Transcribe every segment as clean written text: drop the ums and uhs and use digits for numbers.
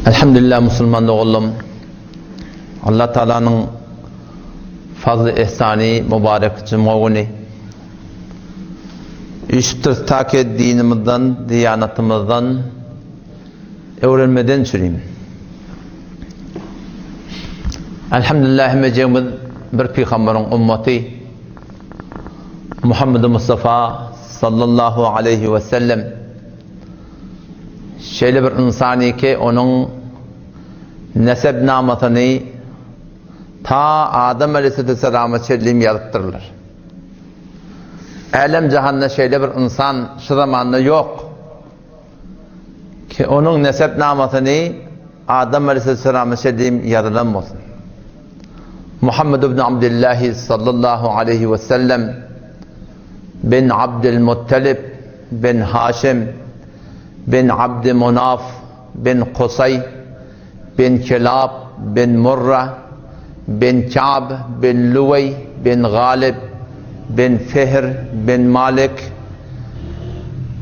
Elhamdülillah musulman doganlarym Allah Taalanyň fazly ihsany mübarek juma güni üýşüpdiris ta ki dinimizden, diýanatymyzdan öwrenmeden çürim. Elhamdülillah hemmejigimiz bir pygamberiň ummaty Muhammed Mustafa sallallahu aleyhi ve sellem Şeýle bir ynsan ki, onuň nesebnamasyny ta Adam aleyhissalama çenli ýazypdyrlar. Älem jahanda şeýle bir ynsan şu zamanda ýok. Ki onuň nesebnamasyny Adam aleyhissalama çenli ýazylan bolsun. Muhammed ibn Abdullah sallallahu aleyhi ve sellem bin Abdülmuttalib bin Haşim bin Abd Munaf bin Kusay bin Kilab bin Murra bin Ka'b bin Luwey bin Galib bin Fihr bin Malik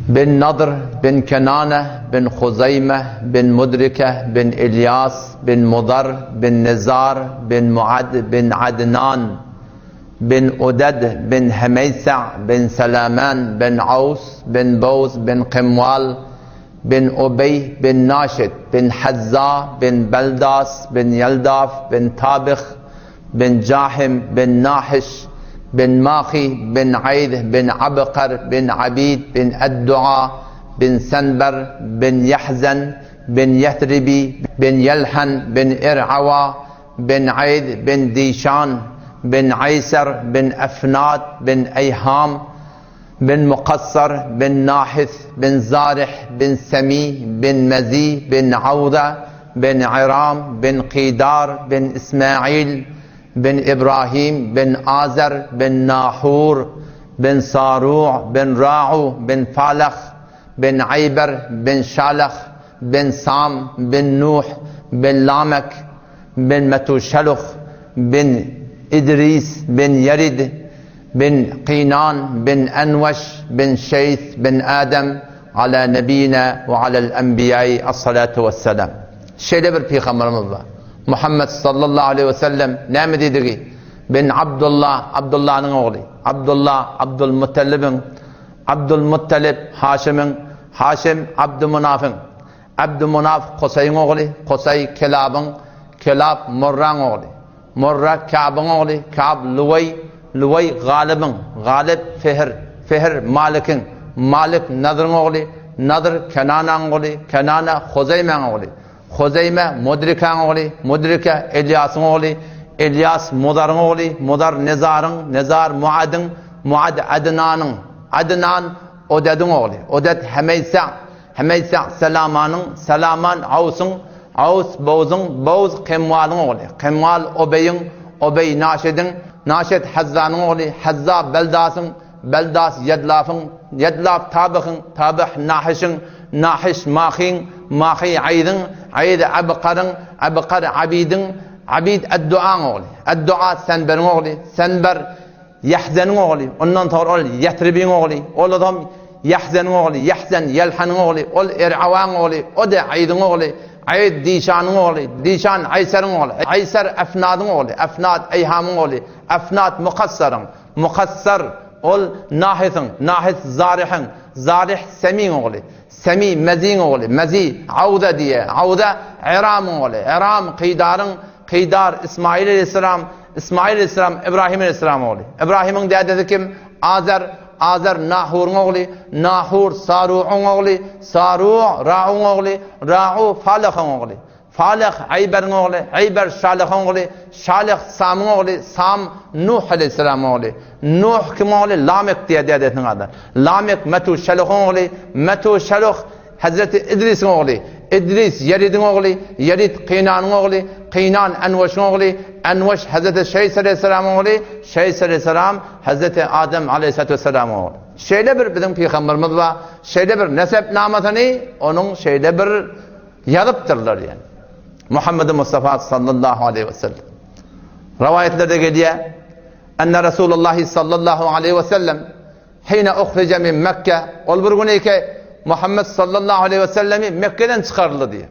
bin Nadr bin Kenane bin Huzeyme bin Mudrike bin İlyas bin Mudar bin Nizar bin Muad bin Adnan bin Uded bin Hemeysa bin Selaman bin Aws bin Bowz bin Kymwal bin Ubey bin Naşit bin Hazza bin Beldas bin Ýeldaf bin Tabyh bin Jahym bin Nahyş bin Mahy bin Aýd bin Abkar bin Abid bin Eddua bin Senber bin Ýahzen bin Ýethribi bin Ýelhan bin Ir'awa bin Aýd bin Dişan bin Aýser bin Efnat bin Eýham bin Mukassar bin Nahis bin Zarih bin Semi bin Mezi bin Awza bin Yram bin Kidar bin Ismail bin Ibrahim bin Azer bin Nahur bin Saru' bin Ra'u bin Faleh bin Aýber bin Şaleh bin Sam bin Nuh bin Lamek bin Metuşeluh bin Idris bin Yerid bin Kynan bin Enweş bin Şeýs bin Adem ala nebina we alel enbiýai essalatu wesselam. Şeýle bir pygamberimiz bar. Muhammed sallallahu aleyhi ve sellem näme diýdigi? Bin Abdullah, Abdullanyň ogly. Abdullah, Abdulmuttalibiň, Abdulmuttalib, Haşimiň, Haşim, Abdymunafyň, Abdymunaf, Kosaýyň ogly, Kosaý, Kelabyň, Kelap, Murraň ogly, Murra, Ka'byň ogly, Ka'b, Luwaý, Luwaý, Galybyň, Galyp, Fihr, Fihr, Malikiň, Malik, Nadryň ogly, Nadr, Kenanaň ogly, Kenana, Huzeýmäň ogly, Huzeýme, Mudrikaň ogly, Mudrika, Elýasyň ogly, Elýas, Mudaryň ogly, Mudar, Nezaryň, Nezar, Muadyň, Muad, Adnanyň, Adnan, Odediň ogly, Oded, Hemeýsa, Hemeýsa, Salamanyň, Salaman, Awsyň, Aws, Bowzuň, Bowz, Kemwalyň ogly, Kemwal, Obeýiň, Obeý, Naşediň, Naşet, Hazzanyň ogly, Hazza, Beldasyň, Beldas, Ýedlafyň, Ýedlaf, Tabyhyň, Tabyh, Nahyşyň, Nahyş, Mahyň, Mahy, Aýzyň, Aýz, Abkaryň, Abkar, Abidiň, Abid, Edduaň ogly, Eddua, Senberiň ogly, Senber, Ýahzeniň ogly, ondan soňra ol Ýatribiň ogly, ol adam Ýahzeniň ogly, Ýahzen Ýelhanyň ogly, ol Er'awaň ogly, o-da Aýdyň ogly, Aýd Dişanyň ogly, Dişan Aýseriň ogly, Aýser Efnadyň ogly, Efnad Eýhamyň ogly, Efnad Mukassaryň, Mukassar, ol Nahysyň, Nahys Zaryhyň, Zaryh Semiň ogly, Semi Meziň ogly, Mezi Awza diýe, Awza Yramyň ogly, Yram Kydaryň, Kydar Ismaýyl aleýhissalam, Ismaýyl aleýhissalam Ybrahym aleýhissalamyň ogly. Ybrahymyň dädesi kim? Azer, Azer Nahuryň ogly, Nahur Sarugyň ogly, Sarug Rauň ogly, Rau Falehyň ogly. Faleh Aýberiň ogly, Aýber Şalehyň ogly, Şaleh Samyň ogly, Sam Nuh aleýhissalamyň ogly. Nuh kimiň ogly? Lamek diýýär dädesiniň ady. Lamek Metuşeluhyň ogly, Metuşeluh Hezreti Idrisiň ogly, Idris Ýeridiň ogly, Ýerid Kynanyň ogly, Kynan Enweşiň ogly, Enweş Hezreti Şeýs aleýhissalamyň ogly, Şeýs aleýhissalam Hezreti Adem aleýhissalatu wessalamyň ogly. Şeýle bir biziň pygamberimiz bar, şeýle bir nesepnamasyny onuň şeýle bir ýazypdyrlar ýani. Muhammed Mustafa sallallahu aleýhi we sellem. Rowaýatlarda gelýär, Enne Resulullah sallallahu aleýhi we sellem Hine uhrije min Mekke, ol bir gün eke Muhammet sallallahu aleýhi we sellemi Mekgeden çykaryldy diýýär.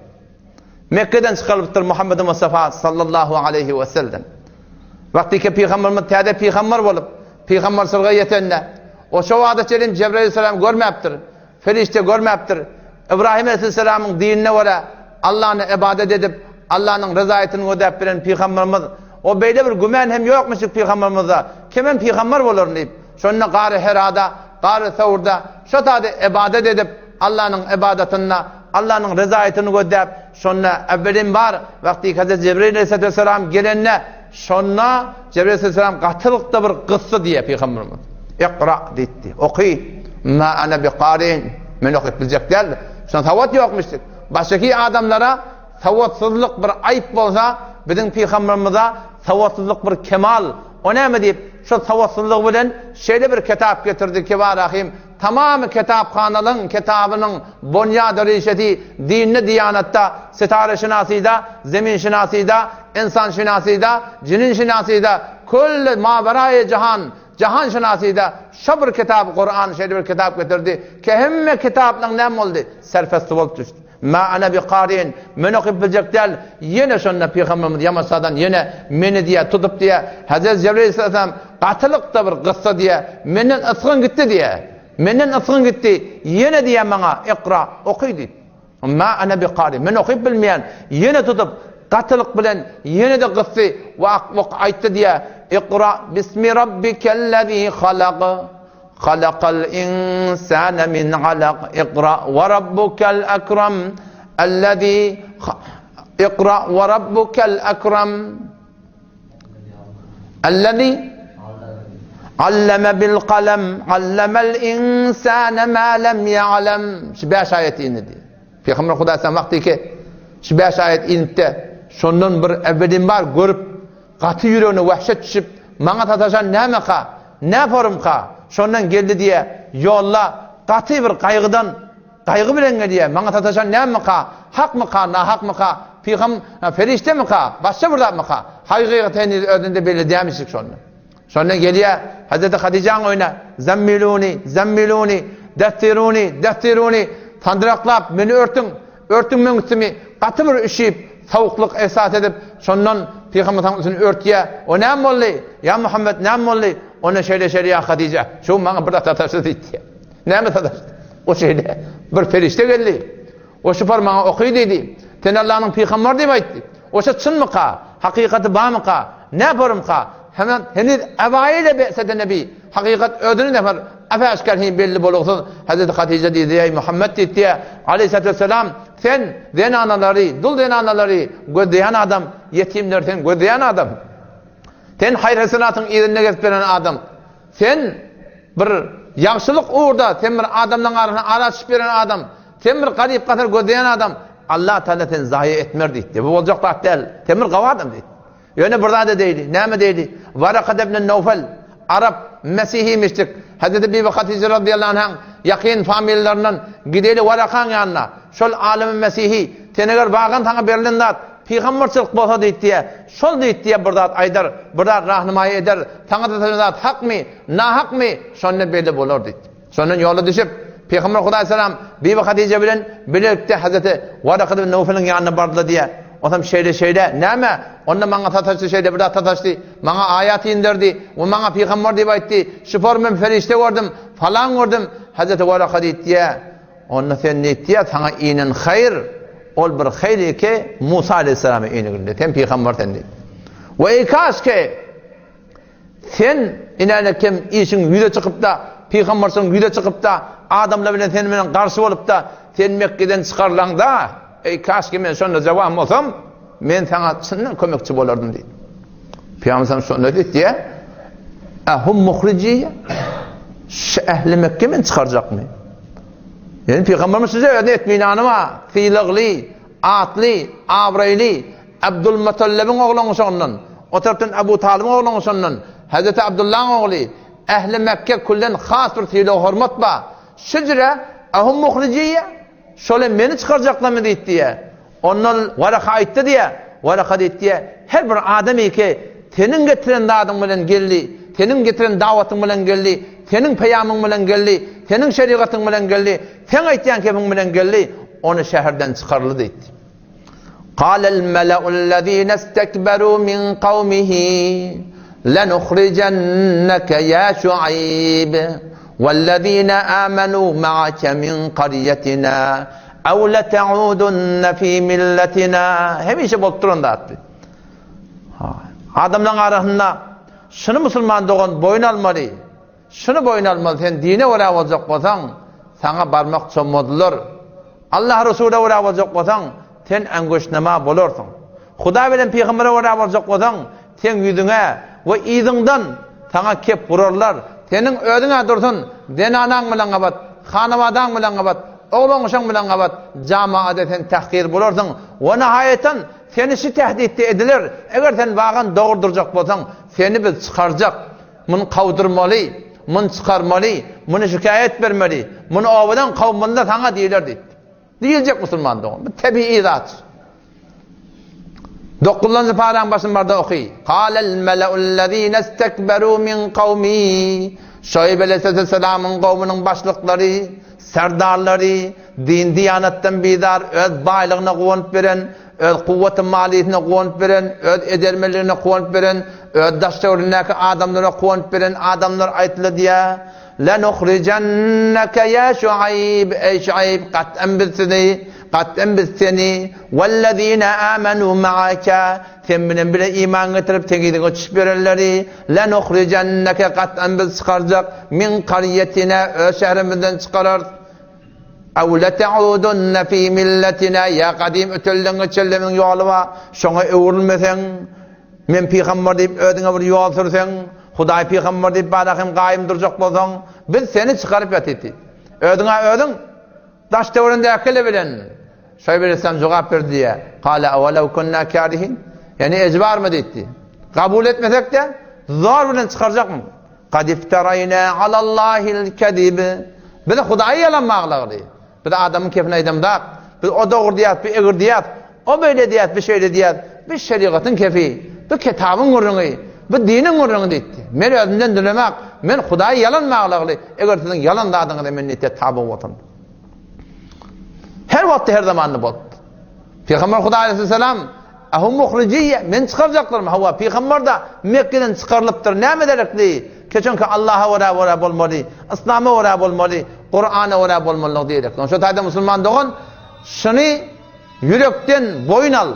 Mekgeden çykarylypdyr Muhammed Mustafa sallallahu aleýhi we sellem. Wagtyky pygamberimiz täze pygamber bolup, pygamberçilige ýetende, o şo wagta çenli Jebraýyl aleyhisselam görmäpdir, perişde görmäpdir. Ibrahim aleyhisselamyň dinine görä Allany ybadat edip, Allanyň rezaýetini gözläp bilen pygamberimiz, o beýle bir gümän hem ýokmuşdyk pygamberimizde, kimem pygamber bolaryn diýip, şonda Gary Herada, Gary Sawrda şo taýda ybadat edip, Allanyň ybadatynda Allanyň rezaýetini gözläp, şonda äwwelim bar, wagty Hazreti Jebraýyl aleyhissalatu gelende, şonda Jebraýyl aleyhissalam gatylykda bir gysdy diýýär pygamberimiz. Ikra diýdi. Oky. Ma ana bi qarin. Men okyp biljek däl. Şonda sawat ýokmuşdyk. Başgaky adamlara sawatsyzlyk bir aýyp bolsa, biziň pygamberimize sawatsyzlyk bir kemal. O näme diýip, şol sawatsyzlygy bilen şeýle bir kitap getirdi ki, Rahim, Tamamy kitaphanalaryň kitabynyň bonýady rişesi dinde diýanatda, sitareşynasyda, zeminşynasyda, ynsanşynasyda, jininşynasyda, külli maweraýy jahan, jahanşynasyda şo bir kitap Kuran şeýle bir kitap getirdi ki hemme kitaplaryň näme boldy? Serfesti bolup düşdi. Ma ana bi karin, men okyp biljek däl, ýene şonda pygamberimiz ýamaşadan ýene meni diýä tutup diýä, Hezreti Jebraýyl aleyhisselam gatylykda bir gyssa diýä, menden ysgyn gitdi diýä, menden ysgyn gitdi, ýene diýä maňa ikra, oky diýip. Ma ana bi karin, men okyp bilmeýän, ýene tutup gatylyk bilen ýene-de gysdy we ok aýtdy diýä, Ikra bismi rabbikellezi halak. Halakal insane min alak Ikra we rabbukel ekram Ellezî Ikra we rabbukel ekram Ellezî Alleme bil kalem Allemel insane ma lem ya'lem Şu 5 aýet indi. Pygamber Hudaý sen wagty ki şu 5 aýet inipde şondan bir ebedin bar görüp Gaty ýüregine wehşet düşüp, Maňa sataşan nämeka? Näporumka? Şondan geldi diýe, ýolda gaty bir gaýgydan, gaýgy bilen gelýä, Maňa sataşan nämeka? Hakmyka, nahakmyka? Pygam, perişdemika? Başga bir zatmyka? Hakykat heniz özünde belli dämişik şonda. Şonda gelýä, Hezreti Hatyjaň öýüne, Zemmiluni, zemmiluni, dessiruni, dessiruni, sandyraklap, meni örtüň, Örtüň meň üstümi, gaty bir üşüp, sowuklyk esas edip, şondan Pygamber saň üstüni örtýä. O näme boldy? Ýa Muhammet näme boldy? Onda şeýle-şeýle ýa Hadyja, şu gün maňa bir zat sataşdy diýdi. Näme sataşdy? O şeýle bir perişde geldi. O şupar maňa oky diýdi. Sen Allanyň pygamberi diýip aýtdy. Oşa çynmyka? Hakykaty barmyka? Näporumka? Hemen heniz ewaýyl be'sede nebi. Hakykat özüni nefer äp-äşgär hem belli bolugsyz Hezreti Hatyja diýdi, Eý Muhammet diýdi, Aleýhissalatu wesselam, sen zenanalary, dul zenanalary gözleýän adam, ýetimleri sen gözleýän adam. Sen haýyr-hesenatyň yzynda gezip ýören adam. Sen bir ýagşylyk ugurda, sen bir adamlaryň arasynda ara düşüp ýören adam. Sen bir garyp-gasar gözleýän adam. Allah Taala seni zaýa etmer diýdi. Bu boljak zat däl. Sen bir gawy adam diýdi. Ýöne bir zat edeýdi. Näme edeýdi? Warakat ibn Nowfel, arap, mesihimişdik. Hezreti Bibi Hatyja radyýallahu anhaň ýakyn familiýalaryndan gideýli Warakaň ýanyna. Şol alymy mesihi, sen eger wagan saňa berlen zat pygamberçilik bolsa diýdi, şol diýdi bir zat aýdar, bir zat rahnymaýy eder, saňa da zat hakmy, nahakmy, şonda belli bolar diýdi. Şondan ýola düşüp, Pygamber Hudaý salam Bibi Hatyja bilen bilelikde Hazreti Warakat ibn Nowfeliň ýanyna bardylar diýýär. Onsoň şeýle-şeýle, näme? Onda maňa sataşdy, şeýle bir zat sataşdy. Maňa aýat inderdi we maňa pygamber diýip aýtdy. Şu forma perişde gördüm, falan gördüm. Hazreti Waraka diýdi, Onda sen diýdi, saňa inen haýyr, ol bir haýyr ki, Musa aleyhissalama inigindi. Sen pygamber sen diýdi. We eý kaşke Sen, inäne kem işiň ýüze çykyp-da, pygamberçiligiň ýüze çykyp-da, adamlar bilen sen bilen garşy bolup-da, sen Mekgeden çykarylaňda, eý, kaşki men şonda jawan bolsam, men saňa çyndan kömekçi bolardym diýdi. Pygamber sallam şonda diýdi, Ehum muhrijiýe? Şu ähli Mekke meni çykarjakmy? Ýöne pygamberimiz size özüne etminany bar, sylagly, atly, abraýly, Abdulmutallybyň ogluň şondan, o tarapdan Abu Talybyň ogluň şondan, Hezreti Abdullaň ogly, ähli Mekke külden has bir sylag-hormat bar. Şüjre, Ehum muhrijiýe? Şol hem meni çykarjaklarmy diýdi diýýär. Ondan Waraka aýtdy diýýär. Waraka diýdi diýýär, her bir adam ki seniň getiren zadyň bilen geldi, seniň getiren dawatyň bilen geldi, seniň peýamyň bilen geldi, seniň şerigatyň bilen geldi, seň aýtýan kepiň bilen geldi, ony şäherden çykarly diýdi. Kalel mele'ullezine istekberu min kavmihi lenuhricenneke ya Şuayb vellezine amenu ma'ake min qaryetina ev lete'udunne fi milletina Hemişe bolup duran zatdy. Adamlaryň arasynda şuny musulman dogan boýun almaly. Şuny boýun almaly, sen dine görä boljak bolsaň, saňa barmak çommadylar. Allah Resula görä boljak bolsaň, sen äňgeçnama bolarsyň. Hudaý bilen pygambere görä boljak bolsaň, seň ýüzüňe we yzyňdan saňa kep urarlar. Seniň özüň-ä dursun, zenanaň bilen gabat, hanabadaň bilen gabat, oglan-uşaň bilen gabat, jamaada sen tahkir bolarsyň. We nahaýatan, seni şu tehditde ediler, eger sen wagan dogry durjak bolsaň, seni biz çykarjak. Muny kowdurmaly, muny çykarmaly, muny şikaýat bermeli, muny obadan kowmaly-da saňa diýler diýipdir. Diýiljek musulman dogan. Bu tebigy zat. Dokuzynjy paraň başyny barda oky. Kalel mele'ullezine istekberu min kawmi. Şoýb aleyhisselamyň kowmunyň başlyklary, serdarlary, din diýanatdan bizar, öz baýlygyna guwanyp beren, Öz kuwwaty malysyna guwanyp beren, öz edermenligine guwanyp beren, öz daş-töweregindäki adamlara guwanyp beren adamlar aýtly diýýär, Lenuhrijenneke ýa Şuaýb, eý Şuaýb, gat'an biz sizi, gat'an biz seni, wellezine amenu ma'ake, sen bilen bile iman getirip seň yzyňa düşüp ýörenleri, lenuhrijenneke gat'an biz çykarjak, min karýetina, öz şäherimizden çykararys. Ew lete'udunne fi milletina, ýa gadym ötelden geçenleriň ýoly bar, şoňa öwrülmeseň, men pygamber diýip özüňe bir ýol sürseň, Hudaý pygamber diýip bada hem gaýym durjak bolsaň, biz seni çykaryp ýatyp diýdi. Özüňe özüň daş-töwereňdäkiler bilen Şaýb aleyhisselam jogap berdi diýýär. Kale awalaw kunna karihin? Ýani ejbarmy diýdi. Kabul etmesek-de zor bilen çykarjakmy? Kad iftaraýna alallahil kezib. Biz Hudaýa ýalan baglagly. Biz adamyň kepini aýdamzak. Biz o dogry diýýäs, bu egri diýýäs. O beýle diýýäs, bu şeýle diýýäs. Bu şerigatyň kefi, bu kitabyň gürrüňi, bu diniň gürrüňi diýdi. Men özümden dilemek, men Hudaýa ýalan baglagly. Eger siziň ýalan zadyňyza men diýdi, taby bolsam. Her wagtda, her zamanda bolupdy. Pygamber Hudaý aleyhisselam Ehum muhrijiyye, meni çykarjaklarmy? Hawa, pygamber-de Mekgeden çykarylypdyr. Näme derekli? Keçenki Allaha görä görä bolmaly, Yslama görä bolmaly, Kurana görä bolmalydygy diýerek. Şo taýda musulman dogan, şuny ýürekden boýun al.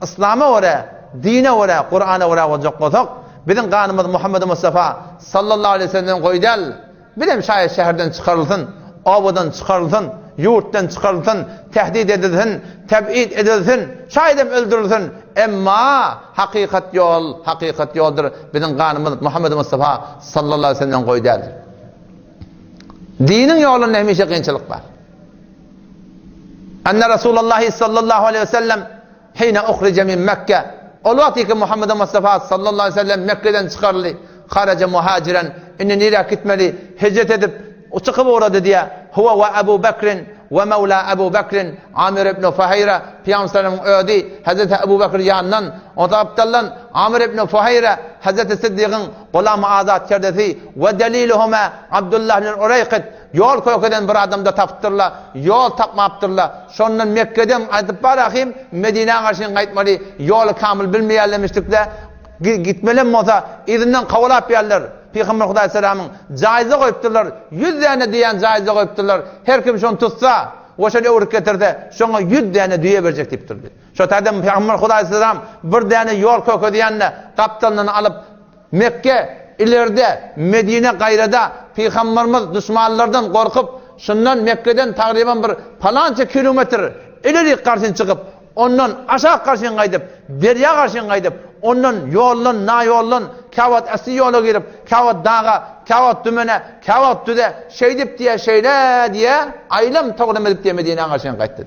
Yslama görä, dine görä, Kurana görä boljak bolsak, biziň ganymyz Muhammed Mustafa sallallahu aleyhi ve sellemden goý däl. Bizem şaýat şäherden çykarylsyn, obadan çykarylsyn, ýurtdan çykarylsyn, tehdit edilsin, teb'id edilsin, şaýadam öldürilsin, emma hakykat ýol, hakykat ýoldur, biziň ganymyz Muhammed Mustafa sallallahu aleyhi ve sellemden goý däldir. Diniň ýolunda hemişe kynçylyk bar. Enne Resulullah sallallahu aleyhi ve sellem Hine uhrije min Mekke, Ol wagt ki Muhammed Mustafa sallallahu aleýhi we sellem Mekgeden çykaryldy. Haraja muhajiren, indi nirä gitmeli? Hijret edip, çykyp ugrady diýýär. Huwa we Ebu Bekrin we mewla Ebu Bekrin Amir ibn Fuhaýra, Pygamber sallamyň özi, Hezreti Ebu Bekr ýanyndan, o gapdaldan Amir ibn Fuhaýra, Hezreti Siddigyň gulamy azat kerdesi we deliluhuma Abdullah ibn Ureýkyt, Ýol kökeden bir adamda tapypdyrlar, ýol tapmapdyrlar. Şondan Mekgeden gaýdyp bar ahym, Medinä garşyn gaýtmaly, ýoly kamyl bilmeýärlemişdikle, gitmelem bolsa, yzyndan kowalap ýärler. Pygamber Hudaý salamyň jaýyza goýupdyrlar, ýüz däne düýäni jaýyza goýupdyrlar. Her kim şony tutsa we şony öwrüp getirse, şoňa ýüz däne düýe berjek diýipdirdi. Şo taýda Pygamber Hudaý salam bir däne ýol kökedýände gapdalyndan alyp, Mekge ilerde, Medine gaýrada, Pygambarymyz duşmanlardan gorkup, şundan Mekgeden tagryban bir palança kilometr ilerik garşyn çykyp, ondan aşak garşyn gaýdyp, derýa garşyn gaýdyp, ondan ýoldan, naýoldan, käwagt äsli ýola girip, käwagt daga, käwagt dümene, käwagt düze, şeýdip diýe, şeýle diýe, aýlam-towlam edip diýe Medinä garşyn gaýtdy.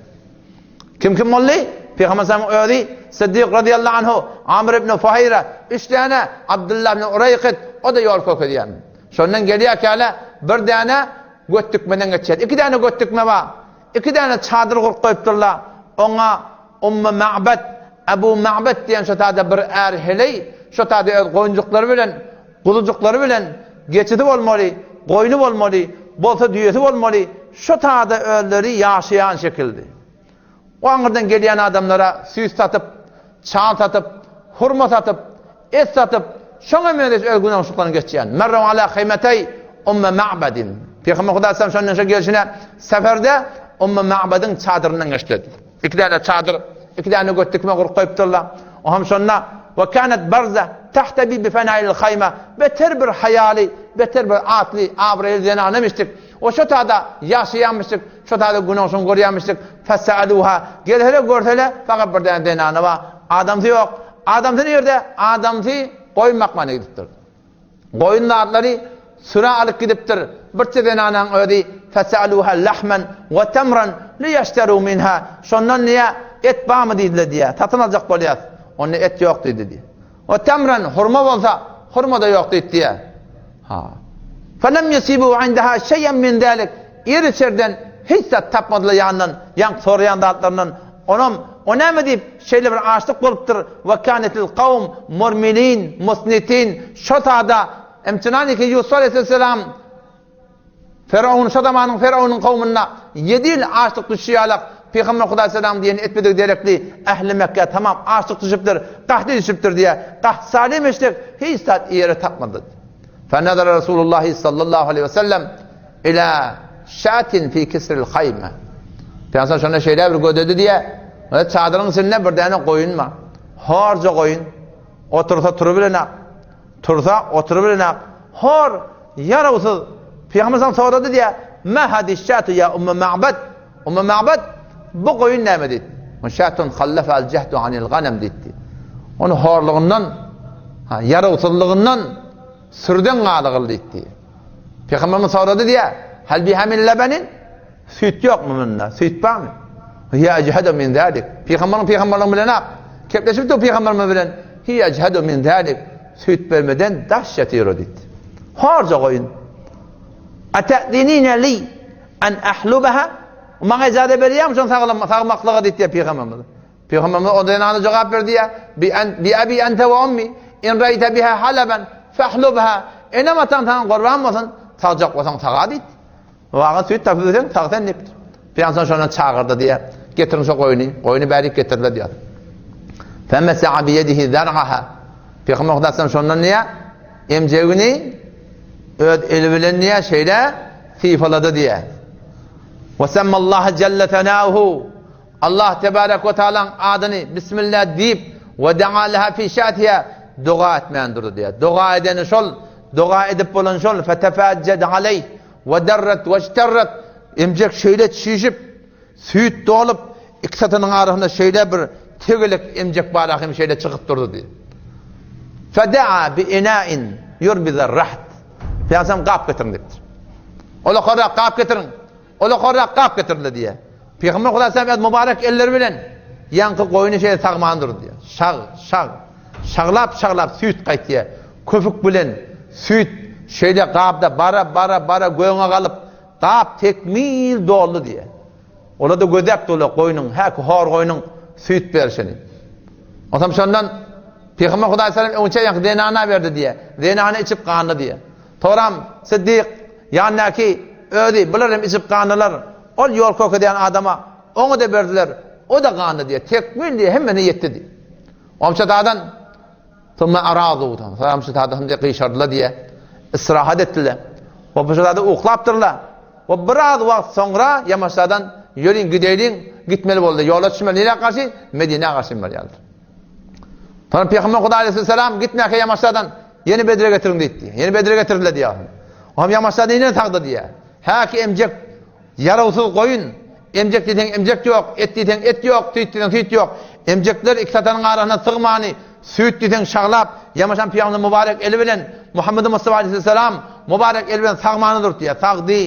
Kim kim boldy? Pygamber sallamyň özi, Siddik razyýallahu anhu, Amr ibn Fuhaýra, üç däne, Abdullah ibn Ureýkyt, o-da ýol kökezýän. Şondan gelýärkäle bir däne götdükmeden geçýär. Iki däne götdükme bar. Iki däne çadyr gurup goýupdyrlar. Oňa Ummu Ma'bet, Abu Ma'bet diýen şo taýda bir är heleý, şo taýda öz goýunjyklary bilen, guzujyklary bilen geçisi bolmaly, goýny bolmaly, bolsa düýesi bolmaly, şo taýda özleri ýaşaýan şekildi. O aňyrdan gelýän adamlara süýt satyp, çal satyp, hurma satyp, et satyp, şoňa meňzeş öz günahşyklaryny geçýän. Merru ala hymeteý Umm Ma'bedin. Pygamber Hudaý sallam şondan şo gelşine seferde Umm Ma'bediň çadyryndan geçdi. Iki däne çadyr, iki däne göt dikme gurup goýupdyrlar. O hem şonda we kanet barza tahtabi bi fenail hayma beter bir haýaly, beter bir atly, abraýly zenanamişdik. O şo tada ýaşaýamyşdyk, şo tada günaşyny görýämişdik. Fesaluha gelsele görsele fakat bir däne zenana bar. Adamsy ýok. Adamsy nirde? Adamsy goýun bakmana gidipdir. Goýun zatlary sürä alyp gidipdir. Birçe zenanaň özi fesaluha lahmen we tamran liýeşteru minha. Şondan diýä et barmy diýdiler diýä. Satyn aljak bolýas. Onda et ýok diýdi diýä. We tamran hurma bolsa hurma-da ýok diýdi diýä. Ha. Felem yusibu indaha şeý'en min zalik. Ir içerden hiç zat tapmadylar ýanyndan, ýaňky soraýan zatlaryndan. Onam, o näme diýip, şeýle bir açlyk bolupdyr, we kanetil kawm murmilin, musnitin, şo sada, imtinaniki Ýusup aleýhisselam Firaun, şo zamanyň Firaunyň kowmunda ýedi ýyl açlyk düşşi ýalak, Pygamber Hudaý salam diýeni etmedigi derekli ähli Mekgä tamam açlyk düşüpdir, gahdy düşüpdir diýä, gaht salim eşdik, hiç zat iýere tapmadyk. Fenezere Resulullahi sallallahu aleýhi we sellem Ila şatin fi kisril haýme. Pygamber şonda şeýle bir gözledi diýä, çadyryň içinde bir däne goýun bar. Horja goýun. Otursa turubilenak. Tursa oturubilenak. Hor, ýarawsyz. Pygamber sallam sorady diýä, Ma hadi şatu ya Ummu Ma'bad? Ummu Ma'bad, bu goýun näme diýdi? Şatun hallafa al jahdu anil ganam diýdi. Onu horlugyndan, ha, ýarawsyzlygyndan sürden galygyl diýdi. Pygamberimiz sorady diýä, Hal biha min lebenin? Süýt ýokmy munda? Süýt barmy? Hiýe ejhadu min zalik. Pygamberiň pygamberligi bilen ak. Kepleşip dur pygamberimiz bilen. Hiýe ejhadu min zalik. Süýt bermeden daş ýatyr o diýdi. Horja goýun. Ata'dinina li an ahlubaha? Maňa ijaza berýärmi şony sagmaklyga diýdi pygamberimiz. Pygamberimiz o zenana jogap berdi ýa, Bi en, bi abi ente we ummi, in raýte biha halaban, fahlubha, enem ataň saňa gurban bolsun, sagjak bolsaň saga diýdi. Waga süýt tapyp bilseň, sag sen diýipdir. Pygamber şondan çagyrdy diýýär, Getiriň şo goýny, goýny bärik getirdiler diýýär. Femesa'a bi ýedihi zar'aha. Pygamber Hudaýdan şondan diýýär, emjegini öz eli bilen diýýär, şeýle sypalady diýýär. Ve semmallaha celle senâhu. Allah tebarek we taalaň adyny Bismillah diýip we da'a leha fi şatiha doga etmän durdy diýýär. Doga edeni şol, doga edip bolan şol fetefajjad aleýh we darrat we iştarrat emjek şeýle çişip, süýt dolup, iki satynyň arasynda şeýle bir tegelek emjek bar hem şeýle çykyp durdy diýýär. Feda'a bi ina'in yurbiza raht. Pygamberimiz gap getiriň diýipdir. Ol gap getiriň. Ol okarrak gap getirdiler diýýär. Pygamber Hudaý sallam öz mübarek elleri bilen ýaňky goýny şeýle sagman durdy diýýär. Şag, şag, şaglap-şaglap süýt gaýtýar. Köpük bilen süýt şeýle gapda bara, bara, bara göňe galyp, gap tekmil doldy diýýär. Olar-da gözläp durlar goýnuň, häki hor goýnuň süýt berşini. Onsoň şondan Pygamber Hudaý sallam öňçe ýaňky zenana berdi diýýär. Zenana içip gandy diýýär. Toram, Syddyk, ýanyndaky özi, bular hem içip gandylar. Ol ýol kökezýän adama, oňa-da berdiler, o-da gandy diýýär. Tekmil diýýär, hemmesine ýetdi diýýär. Omçatadan, Summa aradu, Omçatadan hem gyşardylar diýýär. Istirahat etdiler. Omçatada uklapdyrlar. We biraz wagt soňra Ýamaşdadan ýörüň gideýliň, gitmeli boldy. Ýola düşmeli. Nirä garşy? Medinä garşy barýarlar. Soňra Pygamber Hudaý aleyhisselam gitmäkä Ýamaşdadan ýene bedre getiriň diýdi. Ýene bedre getirdiler diýýär. Oňam Ýamaşda inen sagdy diýýär. Häki emjek ýarawsyz goýun, emjek diýseň emjek ýok, et diýseň et ýok, süýt diýseň süýt ýok. Emjekler iki satanyň arasynda sygmany, süýt diýseň şaglap, Ýamaşan Pygamber mübarek eli bilen Muhammed Mustafa aleyhisselam mübarek eli bilen sagmany durdy diýýär. Sagdy,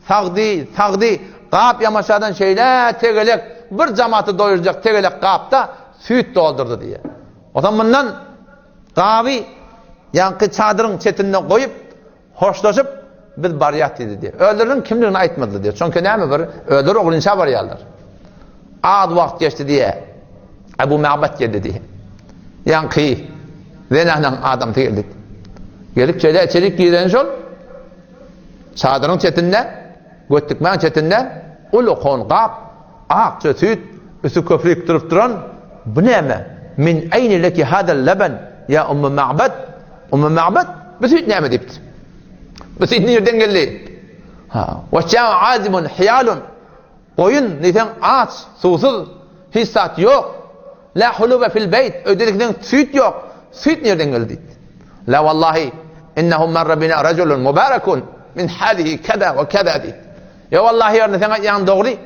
sagdy, sagdy. Gap Ýamaşadan şeýle tegelek bir jamaty doýurjak tegelek gapda süýt doldurdy diýýär. Onsoň mundan gaby ýaňky çadyryň çetinde goýup, hoşlaşyp, biz barýas diýdi diýýär. Özleriniň kimdigini aýtmadylar diýýär. Çünki näme bir özleri oglinça barýarlar. Az wagt geçdi diýýär. Ebu Ma'bat geldi diýýär. Ýaňky zenanyň adamsy geldi. Gelip şeýle içerik giren şol çadyryň çetinde, götdükmäň çetinde uly kon gap, akja süýt. Üsti köprük durup duran, bu näme? Min eýne leki hadal leben, ýa Ummu Ma'bad? Ummu Ma'bad, bu süýt näme diýipdir. Bu süýt nirden geldi? Ha, wa azibun hiyalun. Goýun diýseň aç, suwsuz, hiç zat ýok. La huluba fil beýt, öýde diýseň süýt ýok. Süýt nirden geldi diýdi. La wallahi innehu marra bina rajulun mubarakun min halihi kada we kada diýdi. Ýa wallahi ýa sen aýtýan dogry.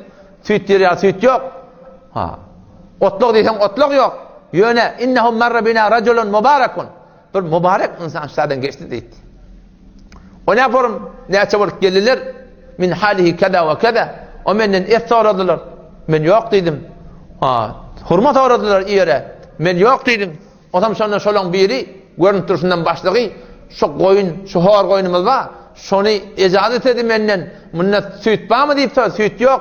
Süýt diýer ýaly süýt ýok. Ha. Otlak diýseň otlak ýok. Ýöne innehu marra bina rajulun mubarakun. Bir mübarek ynsan şadan geçdi diýdi. O ne yaparım? Näçe bolup geldiler? Min halihi kada we kada. O menden et soradylar. Men ýok diýdim. Ha, hurma soradylar ýere. Men ýok diýdim. Otam şonda şolaň biri görünip durşundan başlygy şu goýun, şu hor goýnumyz bar. Şony ejaza isledi menden. Munda süýt barmy diýip sorady. Süýt ýok.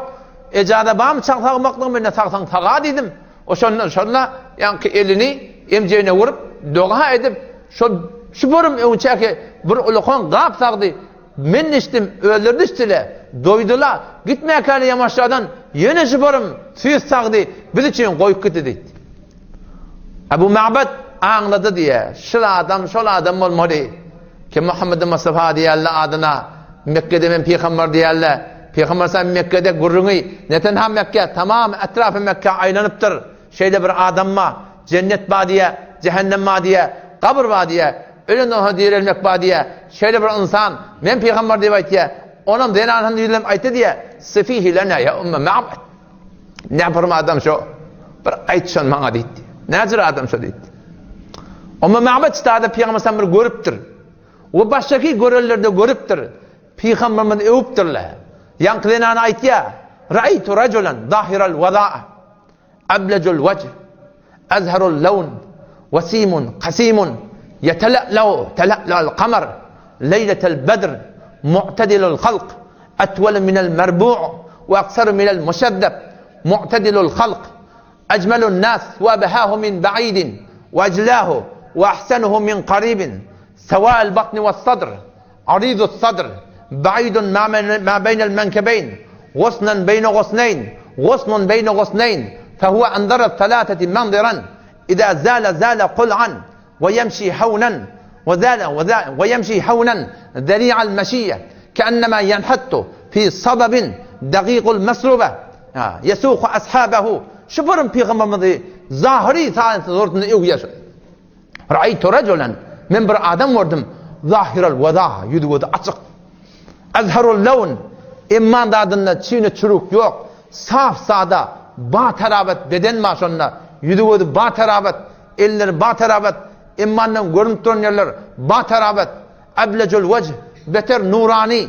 Ejaza barmy çag sagmaklygy menden sagsaň saga diýdim. O şonda şonda ýaňky elini emjegine urup, doga edip, şo şu borum öňçäki bir ulakan gap sagdy. Men içdim, özleri-de içdile, doýdula. Gitmäkäli ýamaşjadan ýene şu borum süýt sagdy, biz üçin goýup gitdi diýdi. Abu Ma'bad aňlady diýe, şul adam şol adam bolmaly. Kim Muhammed Mustafa diýerler adyna, Mekgede men pygamber diýerler. Pygamber sallam Mekgede gürrüňi ne tenha Mekge, tamam etrafy Mekge aýlanypdyr. Şeýle bir adam bar, jennet bar diýe, jähennem bar diýe, gabyr bar diýe, ölenden soň direlmek bar diýe. Şeýle bir ynsan men pygamber diýip aýtýar. Onam zenanyny ýüzlenip aýtdy diýe, Sifihi lena ýa Umme Ma'bad. Näpirm adam şo? Bir aýt şony maňa diýdi. Näjür adam şo diýdi. Umme Ma'bad ştada Pygamber sallam bir görüpdir. We başgaky görenlerde görüpdir. Pygamberimizi öwüpdirler. Ýaňky zenany aýtýar. Ra'aytu rajulan zahiral waza'a. Ablajul wajh. Azharul lawn. Wasimun qasimun. Yetala'lu tala'lul qamar. Leyletel badr. Mu'tadilul halq. Atwal minel merbu' we aksaru minel muşeddeb. Mu'tadilul halq. Ejmelun nas we ebhahu min ba'idin we ejlahu we ahsenuhu min qaribin. Sewa'el batni we sadr. Arizus sadr. Ba'idun ma beynel menkebeyn. Gusnan beyne gusneyn. Gusnun beyne gusneyn. Fehuve enzeres selaseti menziran. Iza zale zale kul'an. Ve yemşi hawnan. Ve zale ve yemşi hawnan zeri'al meşiyye. Keennema yenhattu fi sababin dagiqul mesrube. Yesuku ashabehu. Şu burun pygamberimizi zahiri saýasy zortunda öwýär. Ra'aytu rajulan men bir adam gördüm. Zahiral wada ýüzi gözi açyk. Azharul lawn emman zadynda çiğne çürük ýok. Saf sada ba terabat beden bar şonda. Ýüzi gözi ba terabat, elleri ba terabat, emmandan görünip duran ýerler ba terabat. Ablejul wejh, beter nurany,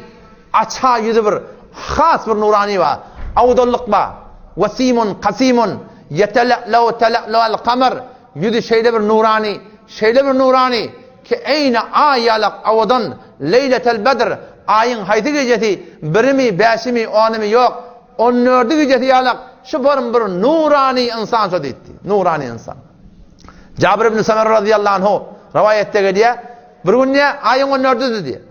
açha ýüzi bir has bir nurany bar. Awdallyk bar. Wasimun kasimun ýetela'lau tela'lu'al kamar, ýüzi şeýle bir nurany, şeýle bir nurany ki eýni aý ýalak owadan, leýletel bedr, aýyň haýsy gijesi, birimi, bäşimi, onymy ýok, on dördi gijesi ýalak şu bir bir nurany ynsan şo diýipdi. Nurany ynsan. Jabir ibn Samura razyýallahu anhu rowaýatda gelýär, Bir gün diýýär, aýyň on dördüdi diýýär.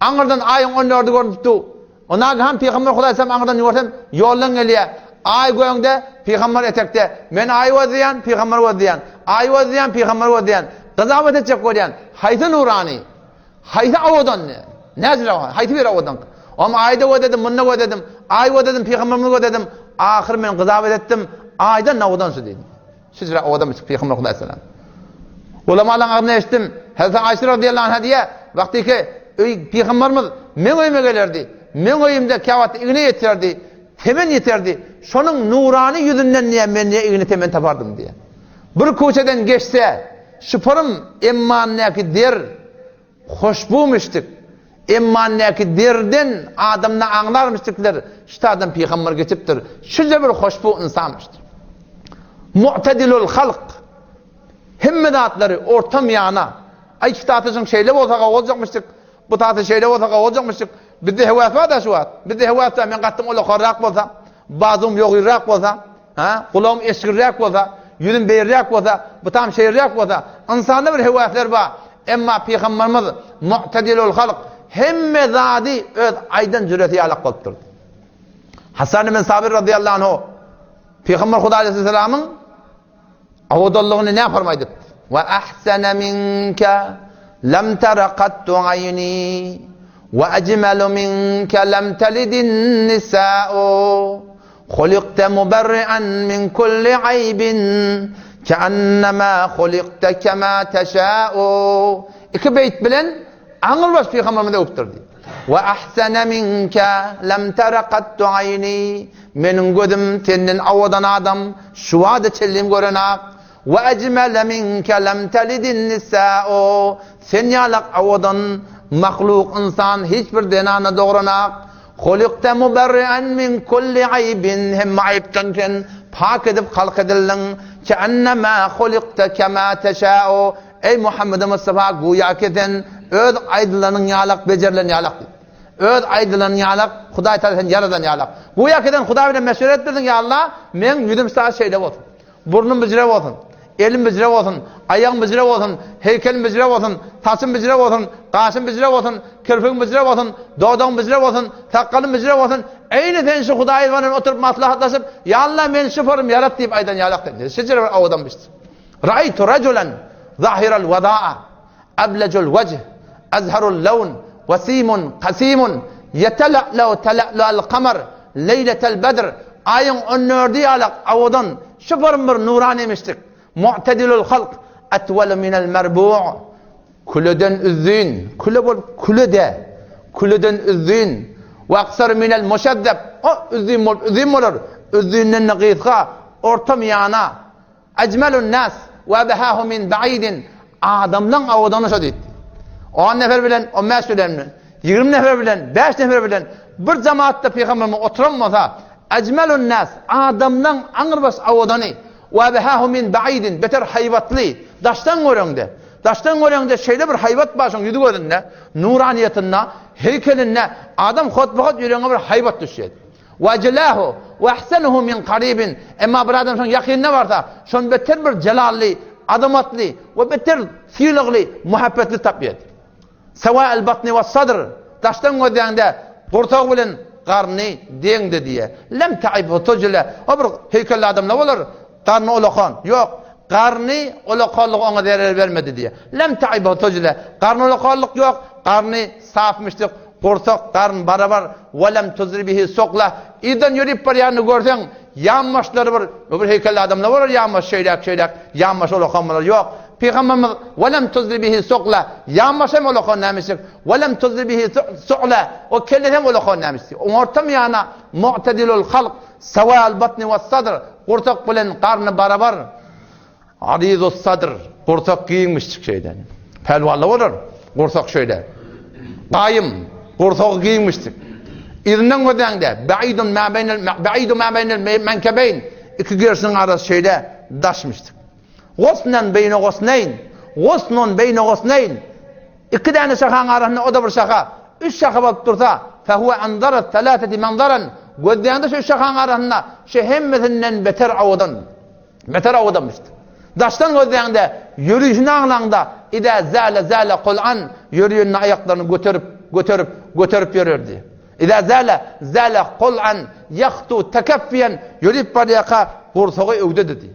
Aňyrdan aýyň on dördi görnüp dur. O nagahan pygamber Hudaý aňyrdan görsem, ýoldan gelýär. Aý göňde, pygamber etekde. Men aýy gözleýän, pygamber gözleýän. Aýy gözleýän, pygamber gözleýän. Gyzawat etjek bolýan. Haýsy nurany? Haýsy owadan? Näzire haýsy bir owadan? Om aýda gözledim, munda gözledim. Aý gözledim, pygamberimi gözledim. Ahyr men gyzawat etdim. Aýdan owadan şu diýdim. Şüjre owadan bir pygamber Hudaý salam. Ulamalaryň agzyndan eşitdim. Hazreti Aýşe radiyallahu anha diýýär, wagtyky öý pygamberimiz meň öýüme gelerdi. Meň öýümde käwagt igne ýeterdi, temen ýeterdi. Şonuň nurany ýüzünden diýýär, men diýýär igne temen tapardym diýýär. Bir köçeden geçse, şypyrym emmandäki der Hoşbuwmyşdyk. Emma näki derden adamda aňlarmyşdyklar, şu adam pygamber geçipdir. Şüje bir hoşbu ynsanmyşdyr. Mu'tadilul halk. Hemme zatlary orta miýana. Aý şu tatyşyň şeýle bolsa gowy boljakmyşdyk. Bu taty şeýle bolsa gowy boljakmyşdyk. Bizde höwes bar-da şu wagt. Bizde höwes bar, men gatym ulakarrak bolsa, bazum ýogyrrak bolsa, Ha, gulagym eşgirräk bolsa, ýüzüm beýirräk bolsa, bu tam şeýirräk bolsa, ynsanda bir höwesler bar. Emma pygamberimiz mu'tadilul halk hemme zady öz aýdan jüresi ýalak bolup durdy. Hasan ibn Sabir radiyallahu anhu. Pygamber Hudaý aleyhisselamyň owadanlygyny nähili aýdypdy? Wa ahsana minka lam tara qattu ayni wa ajmalu minka lam talidin nisa'u Hulikte muberri'an min kulli aýbin keannema hulikte kema teşâ'u Iki beýt bilen aňrybaş pygamberimizi öwüpdir diýip. Wa ahsana minka lam tara qattu aýni Meniň gözüm senden owadan adam şu wagta çenli görenak. Wa ajmala minka lam talidin nisa'u Sen ýalak owadan mahluk ynsan hiç bir zenana dogranak. Hulikte muberri'en min kulli aýbin hemme aýypdan sen pak edip halk edildiň. Keennema hulikte kema teşâ'u Eý Muhammedi Mustafa güýäki sen öz aýdylanyň ýalak bejerilen ýalak diýip. Öz aýdylanyň ýalak Hudaý Taala seni ýaradan ýalak. Güýäki sen Hudaý bilen meşweret etdirdiň ýa Allah meň ýüzüm saňa şeýle bolsun. Burnum bijire bolsun, elim bijire bolsun, aýagym bijire bolsun, heýkelim bijire bolsun, saçym bijire bolsun, gaşym bijire bolsun, kirpigim bijire bolsun, dodagym bijire bolsun, sakgalym bijire bolsun. Eýni sen şu Hudaý bilen oturyp maslahatlaşyp, Ýa Allah meni şu form ýarat diýip aýdan ýalak sen. Şejere bir owadan biçdi. Raýtu rajulan zahiral wadaa ablajul wajh azharul lawn wasimun kasimun ýetela'la'u tela'lu'al kamar leýletel bedr Aýyň on dördi ýalak owadan şypyrym bir nurany emişdik. Mu'tedilul halk etwelu minel merbu' Küleden üzün, küle bolup küle-de, küleden üzün. We aksaru minel muşezzeb O üzün bolup üzün bolar, üzünden-de gysga, orta miýana. Ejmelun nas we ebhahu min ba'idin Adamlaň owadany şo diýdi. On nefer bilen, on bäş bilen, 20 nefer bilen, 5 nefer bilen bir jemaatda pygamberimiz oturan bolsa, Ejmelun nas adamlaň aňrybaş owadany we ebhahu min ba'idin beter haýbatly, daşdan göreňde, daşdan göreňde şeýle bir haýbat bar şoň ýüzi gözünde, nuraniýetinde, heýkelinde adam hotbahat ýüregiňe bir haýbat düşýär. Wajlahu we ahsanuhu min qaribin. Emma bir adam şoň ýakynyna barsa, şony beter bir jelally, azamatly we beter sylagly, muhabbetli tapýar. Sawa'l batni we sadr. Daşdan gözläňde gursagy bilen garny deňdi diýýär. Lem ta'ibhu tujla. O bir heýkelli adam ne bolar? Garny ulakan. Ýok. Garny ulakanlygy oňa zerer bermedi diýýär. Lem ta'ibhu tujla. Garny ulakanlyk ýok. Garny safmyşdyk. Gursak, garyn barabar. Wa lem tuzri bihi sukla. Yzdan ýörüp barýanyny görseň, ýanbaşlary bir, bu bir heýkelli adam ne bolar ýanbaş şeýläk şeýläk, ýanbaşy ulakan bolar. Ýok. Pygamberimiz Wa lem tuzri bihi sukla. Ýanbaşy hem ulakan nämişdik. Wa lem tuzri bihi su'la. O kellesi hem ulakan nämişdik. Orta miýana mu'tedilul halk. Sawal batni we sadr, gursak bilen garny barabar. Arizus sadr, gursak giňmişjik şeýle. Pälwanly bolar, gursak şeýle. Gaýym, gursagy giňmişjik. Yzyndan gözläňde, baidun ma beýnel baidu ma beýnel menkebeýn, iki gerşiniň arasy şeýle daşmyşdyk. Gosnan beýne gosneýn, gosnun beýne gosneýn. Iki däne şahaň arasynda o-da bir şaha, üç şaha bolup dursa, fehuwe anzarat selaseti manzaran, gözleýäňde şu üç şahaň arasynda şu hemmesinden beter owadan, beter owadanmyşdy. Daşdan gözleýäňde, ýörişini aňlaňda, idä zäle zäle kul'an, ýörýände aýaklaryny göterip, göterip, göterip ýörerdi. Idä zäle zäle kul'an, ýahtu tekeffiýen, ýörüp barýarka gursagy öwdedidi.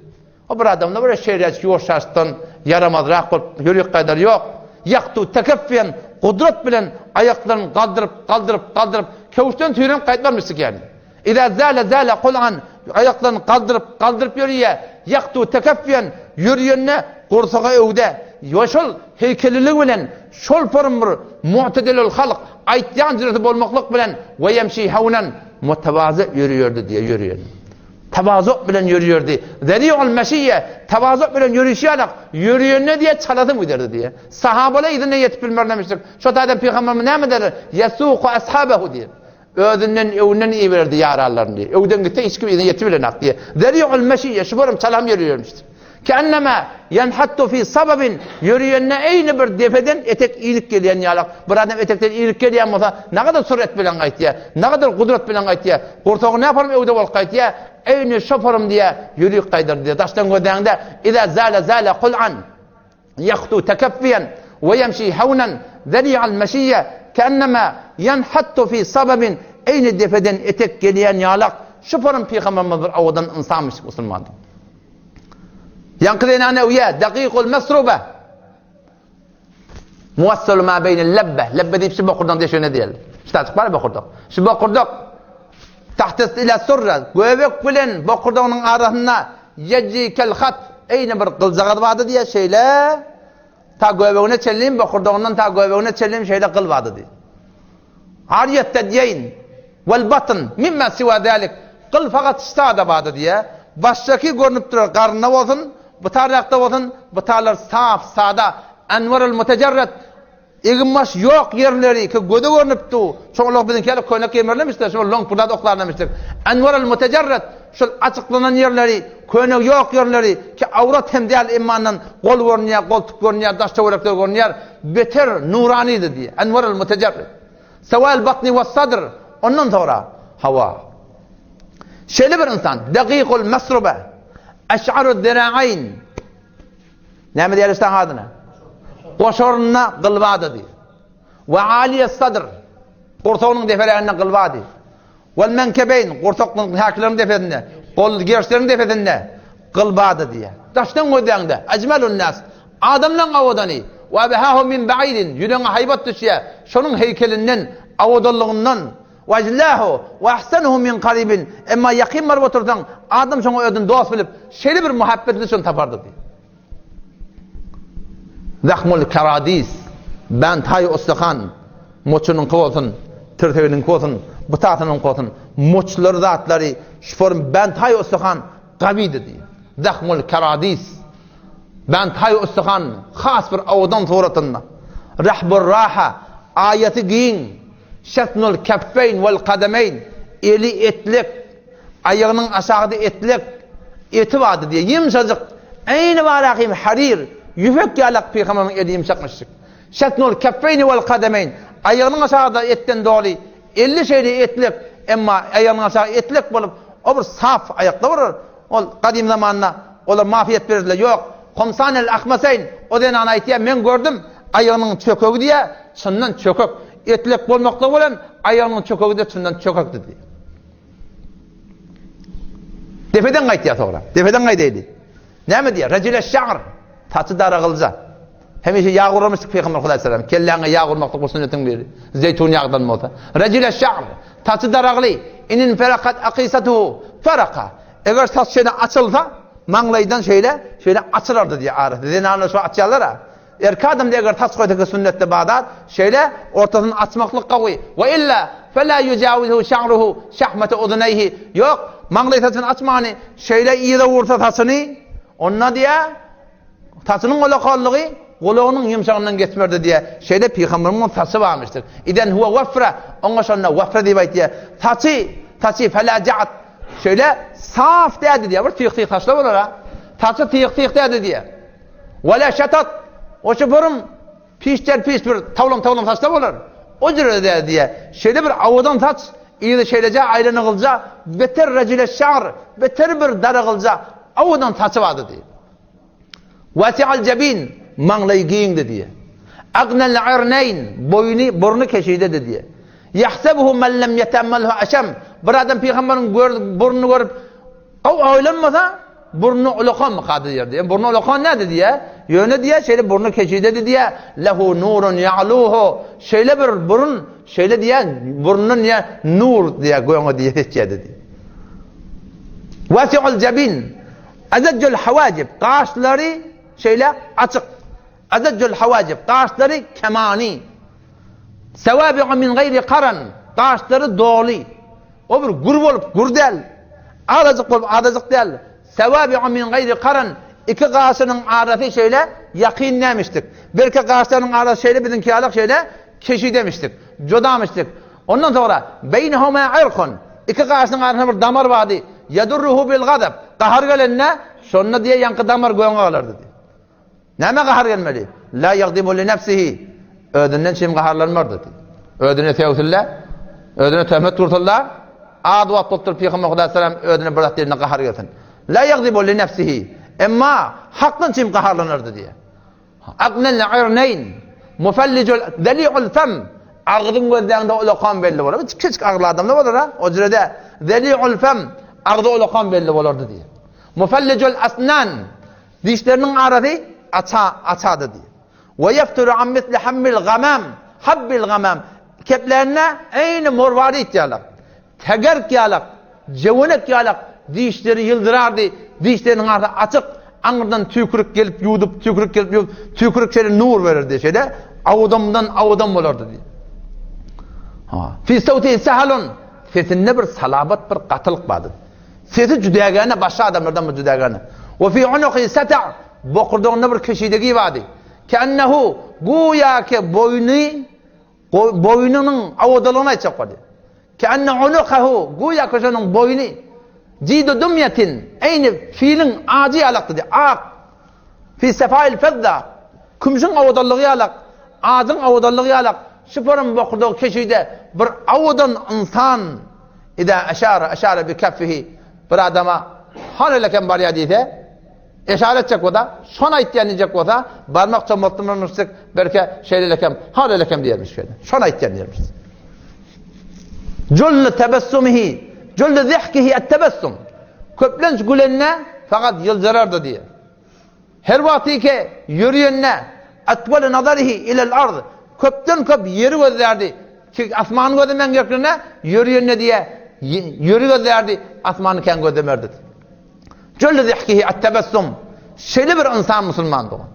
O bir adamda bir şeýleräk ýuwaş-ýaşdan ýaramazrak bolup ýörik gaýdar ýok. Ýaktu tekeffiýen gudrat bilen aýaklaryny galdyryp, galdyryp, galdyryp, köwüşden süýrenip gaýtmarmyşdyk ýaly. Izä zäle zäle kul'an aýaklaryny galdyryp, galdyryp ýörýä. Ýaktu tekeffiýen ýörýende gursagy öwde. We şol heýkeliligi bilen şol forum bir mu'tedilül halk aýtýan jüresi bolmaklyk bilen we ýemşi hawnan mutawazy ýörýärdi diýe ýörýär. Tawazu bilen ýörýärdi. Zeri'ul meşiýe, tawazu bilen ýörüşi ýalak, ýörýände diýe çalasyn giderdi diýe. Sahabalar yzyna ýetip bilmerlemişdik. Şo taýdan pygamberimiz näme derdi? Ýesuku ashabehu diýe. Özünden öňünden iberdi ýaranlaryny diýe. Öwden gitse hiç kim yzyna ýetip bilenak diýe. Zeri'ul meşiýe, şu görüm çalam ýörýärmişdi. Keennema ýenhattu fi sababin, ýörýände eýni bir depeden etek inip gelýän ýalak. Bir adam etekden inip gelýän bolsa, nagadar süret bilen gaýtýar, nagadar gudrat bilen gaýtýar. Gursagy näparam öwde bolup gaýtýar, eýni şoparam diýýär, ýörük gaýdar diýýär. Daşdan gözläňde, Iza zala zala kul'an, ýahtu tekeffiýen, we ýemşi hawnan, zeri'al meşiýe, keennema ýenhattu fi sababin, eýni depeden etek gelýän ýalak. Şu forum pygamberimiz bir owadan ynsanmyş musulmandy. Ýaňky zenana öýe, dakikul mesruba. Muwassalu ma beýnel lebbe. Lebbe diýip şu bokurdagyň deşigine diýildi. Şu taýjyk bar bokurdak. Şu bokurdak tahtes ila surra göbek bilen bokurdagynyň arasynda ýeji kel hat eýne bir gyljagaz bardy diýe şeýle ta göbegine çenli bokurdagyndan ta göbegine çenli şeýle gyl bardy diýe. Arýetde diýeýin wel batn mimma siwa zalik gyl fakat ştada bardy diýe. Başdaky görnüp durar garynda bolsun, bu tarrakda bolsun, bu tarlar saf, sada, enwerul mutejerret Eginbaş ýok ýerleri ki göze görnüp dur. Şoňa biziňki ýaly köýnek geýmerlemişler, şol loňk bir zat oklarlamışdyr. Enwerul mutejerret şol açyklanan ýerleri, köýnek ýok ýerleri ki awrat hem däl emmandan gol görünýär, goltuk görünýär, daş-töwerekler görünýär. Beter nuranydy diýýär. Enwerul mutejerret. Sewal batni we sadr. Ondan soňra hawa. Şeýle bir ynsan, dagyýkul mesruba, eş'aru zira'ayn. Näme diýýär üstaň adyna? Goşarynda gyl bardy diýýär. We aliýe sadr. Gursagynyň depelerinde gyl bardy. Wal menkebeýn, gursakyň häkileriň depesinde, gol gerşleriň depesinde gyl bardy diýýär. Daşdan gözläňde, ejmelun nas. Adamlaryň owadany, we behahu min ba'idin, ýüregiňe haýbat düşýär. Şonuň heýkelinden, owadanlygyndan Wajlahu we ahsanuhu min qaribin. Emma ýakyn baryp otursaň, adam şoňa özüni dost bilip, şeýle bir muhabbetli şony tapardy diýip. Zahmul karadis, bantay ustahan, moçunyňky bolsun, tirseginiňki bolsun, butasynyňky bolsun, moçlary zatlary şu form bantay ustahan gawydy diýip. Zahmul karadis, bantay ustahan has bir owadan suratynda. Rahbur raha, aýaty giň, Şetnul keffeýn wel kademeýn, eli etlek, aýagynyň aşagyda etlek, eti bardy diýýär. Ýumşajyk, eýni barahim harir, ýüpek ýalak pygamberimiziň eli ýumşakmyşjyk. Şetnul keffeýni wel kademeýn, aýagynyň aşagyda etden doly, eli şeýle etlek, emma aýagynyň aşagy etlek bolup, o bir saf aýakda bolar. Ol gadym zamanda olar mafiýet berdiler. Ýok, Homsan el-Ahmaseýn o zenana aýtýar, men gördüm, aýagynyň çökegi diýýär, çyndan çökek. Etlek bolmaklygy bilen aýagynyň çökegi-de çyndan çökekdi diýýär. Depeden gaýtýar soňra. Depeden gaýdaýdy. Näme diýýär? Rejile şagr. Saçy daragylja. Hemişe ýag urarmyşdyk Pygamber Hudaý sallam. Kelläňe ýag urmaklyk bu sünnetiň biri. Zeýtun ýagdan bolsa. Rejile şagr. Saçy daragly. Inin ferakat akisatuhu. Faraka. Eger saç şeýle açylsa, maňlaýdan şeýle, şeýle açylardy diýýär arasy. Zenanlar şo açýarlar-a. Erkek adamda eger saç goýsa ki sünnetde bar zat, şeýle ortasyny açmaklyk gowy. We illa fela yujawizu şa'ruhu şahmete uzuneýhi. Ýok, maňlaý saçyny açmany, şeýle yza ursa saçyny, onda diýýär, Saçynyň ulakanlygy gulagynyň ýumşagyndan geçmerdi diýýär. Şeýle pygamberimiziň saçy barmyşdyr. Iden huwa wafra, oňa şonda wafra diýip aýtýar. Saçy, saçy fela ja'at. Şeýle saf dädi diýýär. Bir tyg-tyg saçlar bolar-a. Saçy tyg-tyg dädi diýýär. Wala şatat. Oşa burun piş-piş bir tawlam-tawlam saçlar bolar. O jüre dädi diýýär. Şeýle bir owadan saç, yzy şeýleje aýlanygylja, beter rejile şar, beter bir daragylja owadan saçy bardy diýýär. Wasi'al jabin, maňlaýy giňdi diýýär. Agnal irneýn, boýny, burny keşidedi diýýär. Ýahsebuhu men lem ýeteammalhu aşam, bir adam pygamberiň burnuny görüp, gowy oýlanmasa, burny ulakanmyka diýer diýýär. Burny ulakan näde diýýär? Ýöne diýýär, şeýle burny keşidedi diýýär. Lehu nurun ýa'luhu, şeýle bir burun, şeýle diýýär, burnundan diýýär, nur diýýär, göňe diýýär, seçýärdi diýýär. Wasi'ul jabin, Azajjul hawajib, gaşlary şeýle açyk. Azajjul hawajib, gaşlary kemany. Sewabi'u min gaýri karan, gaşlary doly. O bir gür bolup, gür däl. Azajyk bolup, azajyk däl. Sewabi'u min gaýri karan, iki gaşynyň arasy şeýle ýakyn nämişdik. Belki gaşlarynyň arasy şeýle biziňki ýalak şeýle keşi demişdik. Jodamyşdyk. Ondan soňra, Beýnehuma irkun, iki gaşynyň arasynda bir damar bardy, Ýedurruhu bil gazap, gahar gelende, şonda diýe ýaňky damar göňe galardy diýe. Nämä gahar gelmeli? La ýagdibu li nefsihi, özünden çym gaharlanmardy diýe. Özüne sögsünle, özüne töhmet ursunla, az wagt bolup durup Pygamber Hudaý salam özüne bir zat diýende gahar gelsin. La ýagdibu li nefsihi, emma hakdan çym gaharlanardy diýe. Agnel irneýn, mufallijul zeli'ul fem, agzyň gözleňde ulakan belli bolar. Kiçijik agly adamda bolar ha, o jürede. Zeli'ul fem, agzy ulakan belli bolardy diýýär. Mufallijul asnan, dişleriniň arasy aça, açady diýýär. We ýefturu an misli hammil gamam, habbil gamam, keplände eýni morwarit ýalak, tegerk ýalak, jöwenek ýalak dişleri ýyldyrardy, dişleriniň arasy açyk, aňyrdan tüýkürik gelip ýuwdup, tüýkürik gelip ýuwdup, tüýkürik şeýle nur bererdi, şeýle awdamdan awdam bolardy diýýär. Ha, fi sawti sahalun, sesinde bir salabat, bir gatylyk bardy. Sesi jüdägäne başga adamlardan bir jüdägäne. We fi unuqi sata, bokurdagynda bir keşidegi bardy. Kennehu, güýä ki boýny, boýnunyň awadalygyny aýtjak boldy. Kenne unuqahu, güýä ki şonuň boýny jidu dumýatin, eýni filiň ajy ýalakdy diýdi. Ak. Fi sefail fedda, kümşüň awadanlygy ýalak, ajyň awadanlygy ýalak, şuparyň bokurdagy keşide bir awadan ynsan Ida eşara, eşara bi keffihi, bir adama han elekem barýar diýse, eşara etjek bolsa, şony aýtýan diýjek bolsa, barmak çommaltdyrmyşdyk, belki şeýle elekem, han elekem diýermiş şeýle. Şony aýtýan diýermiş. Jullu tebessumihi, jullu zihkihi et-tebessum. Köplenç gülende fakat ýyljyrardy diýer. Her wagtyky ýörýende, atwaly nazarihi ilel ard, köpden köp ýeri gözlärdi. Ki asmany gözlemegiň ýerine ýörýende diýe, ýeri gözlärdi, asmany kän gözlemerdi. Jölli zihkihi at-tebessum. Şeýle bir ynsan musulman dogan.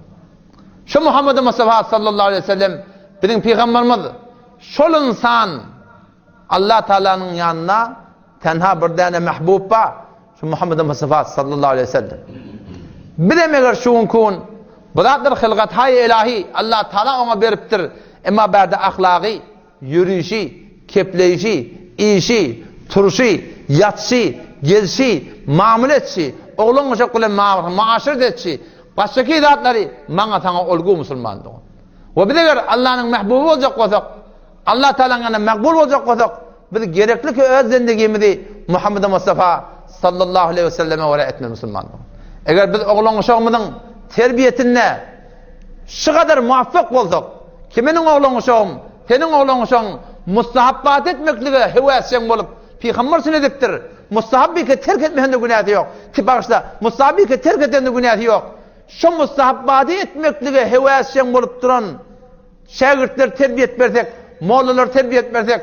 Şu Muhammed Mustafa sallallahu aleyhi ve sellem biziň pygamberimiz şol ynsan Allah Taalanyň ýanynda Tenha bir däne mähbub bar, şu Muhammed Mustafa sallallahu aleýhi we sellem. Bizem eger şu günki gün bu zatlar hylgat-haý ilahi, Allah Taala oňa beripdir, emma bärde ahlagy, ýörişi, kepleýşi, işi, turşy, ýatyşy, gelşi, mamla etşi, oglan-uşak bilen muaşeret etşi, başgaky zatlary maňa saňa olgu musulman dogan. We biz eger Allanyň mähbuby boljak bolsak, Allah Taalanyň ýanynda makbul boljak bolsak, biz gerekli ki öz zendigimizi Muhammed Mustafa sallallahu aleyhi ve selleme görä etmeli musulmanlar. Eger biz oglan-uşagymyzyň terbiýesinde şu kadar muvaffak bolsak, ki meniň oglan-uşagym, seniň oglan-uşagyň mustahabbat etmeklige höwesjeň bolup, pygamber üçin edipdir. Mustahabbike terk etmesinde günäsi ýok. Ki bagyşla, mustahabbike terk edende günäsi ýok. Şu mustahabbady etmeklige höwesjeň bolup duran Şägirtleri terbiýet bersek, mollalary terbiýet bersek,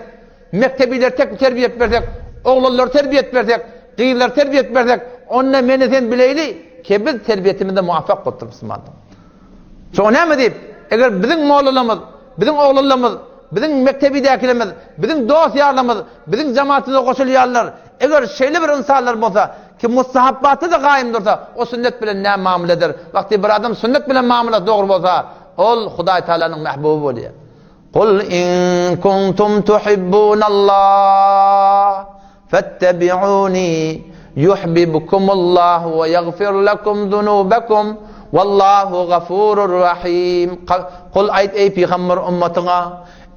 mekdebileri tek terbiýet bersek, oglanlary terbiýet bersek, gyzlary terbiýet bersek, onda meni sen bileýli, ki biz terbiýetimizde muvaffak bolupdyr musulmanlar. Şoňa näme diýip, eger biziň mollalarymyz, biziň oglanlarymyz, biziň mekdebidäkilerimiz, biziň dost-ýarlarymyz, biziň jemaatymyza goşulýanlar, eger şeýle bir ynsanlar bolsa, ki mustahabbatda-da gaýym dursa, o sünnet bilen näme mamla eder? Wagty bir adam sünnet bilen mamlasy dogry bolsa, Ol Hudaý Taalanyň mähbuby bolýar. Kul in kuntum tuhibbunallah fettebi'uni yuhibbukumullah we ýagfir lekum zunubakum wallahu gafurur rahim. Kul aýt eý pygamber ummatyňa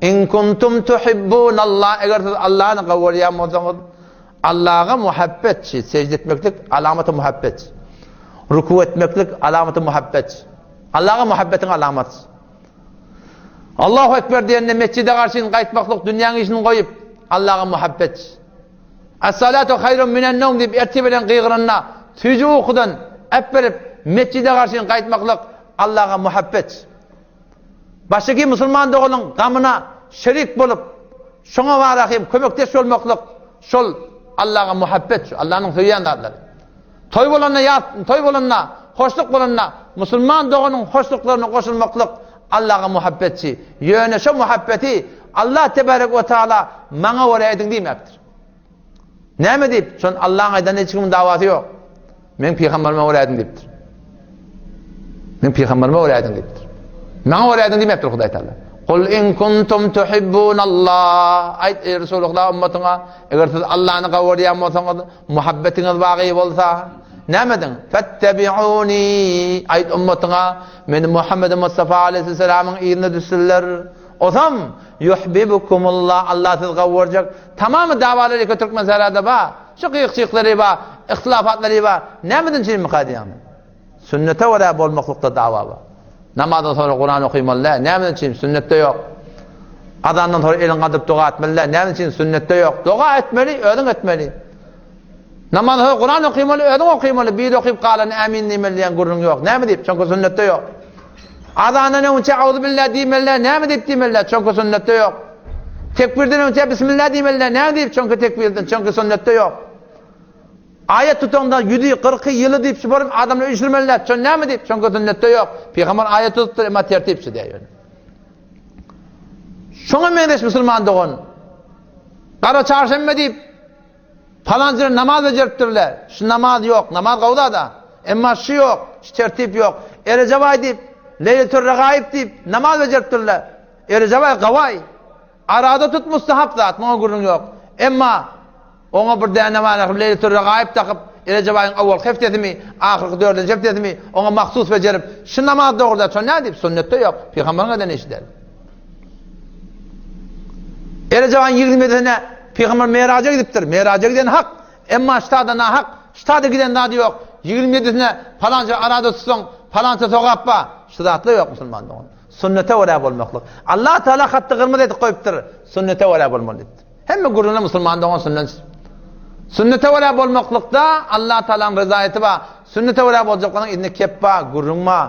in kuntum tuhibbunallah eger siz Allahny gowurýan bolsaňyz Allaha muhabbetçi sežde etmeklik alamaty muhabbet. Ruku etmeklik alamaty muhabbet. Allaha muhabbetiň alamaty. Allahu Ekber diýende mesjide garşyn gaýtmaklyk dünýäň işini goýup, Allaha muhabbet. As-salatu haýrun minen-nawm diýip ertir bilen gygyranda, süýji ukudan äpberip mesjide garşyn gaýtmaklyk Allaha muhabbet. Başdaky musulman doganyň gamyna şerik bolup, şoňa bara hem kömekdeş bolmaklyk şol Allaha muhabbet, şu Allanyň söýýän zatlary. Toý bolanda ýas, toý bolanda, hoşluk bolanda musulman doganyň hoşluklaryna goşulmaklyk Allaha muhabbetçi. Ýöne şo muhabbeti Allah tebarek we taala maňa görä ediň diýmäpdir. Näme diýip? Şon Allaň aýdanyna hiç kimiň dawasy ýok. Meň pygamberime görä ediň diýipdir. Meň pygamberime görä ediň diýipdir. Maňa görä ediň diýmepdir Hudaý Taala. Kul in kuntum tuhibbunallah. Aýt eý Resulullah ummatyňa, eger siz Allany gowurýan bolsaňyz, muhabbetiňiz bagy bolsa, näme ediň? Fettebi'uni. Aýt ummatyňa, meni Muhammed Mustafa aleyhisselamyň yzyna düşsünler. Osam yuhibbukumullah. Allah sizi gowurjak. Tamamy dawalar ýeke türkmen sarada ba. Şu gyýyk-çyýyklary bar, yhtylafatlary bar. Nämeden çynmyka diýýäň? Sünnete görä bolmaklykda dawa bar. Namazdan soňra Kuran okymaly däl. Nämeden çyn? Sünnetde ýok. Azandan soňra eliňi galdyryp doga etmeli däl. Nämeden çyn? Sünnetde ýok. Doga etmeli, özüň etmeli. Namazda Kuran okymaly, özüň okymaly, biri okyp galany ämin diýmeli diýen gürrüň ýok. Näme diýip? Çünki sünnetde ýok. Azandan öňçe auzubillah diýmeli, näme diýip diýmeli? Çünki sünnetde ýok. Tekbirden öňçe bismillah diýmeli, näme diýip? Çünki tekbirden, çünki sünnetde ýok. Aýat tutaňda ýüzi, kyrky, ýyly diýip şu baryp adamlary üýşürmeli, şon näme diýip? Çünki sünnetde ýok. Pygamber aýat tutupdyr, emma tertip şu diýýär. Şoňa meňzeş musulman dogan. Gara çarşenbe diýip Palanjylar namaz bejeripdirler. Şu namaz ýok, namaz gowy zat-a. Emma şu ýok, şu tertip ýok. Erejebaý diýip, Leýletür Regaýyp diýip namaz bejeripdirler. Erejebaý gawaý. Arada tut mustahap zat, muňa gürrüň ýok. Emma oňa bir däne bar, Leýletür Regaýyp dakyp, Erejebaýyň owalky heftesimi, ahyrky dördünji heftesimi oňa mahsus bejerip, şu namaz dogry zat, şo nädip? Sünnetde ýok, pygamberiň eden işi däl. Erejebaýyň ýigrimidesine Pygamber Meraja gidipdir. Meraja giden hak. Emma ştada nahak. Ştada giden zady ýok. Ýigrimidesine palança arada tutsaň, palança sogap bar. Şu zatlar ýok musulman dogan. Sünnete görä bolmaklyk. Allah Teala hatda gyrmyzy edip goýupdyr. Sünnete görä bolmaly diýipdir. Hemme gürrüňler musulman dogan sünnet. Sünnete görä bolmaklykda Allah Tealanyň rezaýeti bar. Sünnete görä boljaklaryň indi kep bar, gürrüň bar.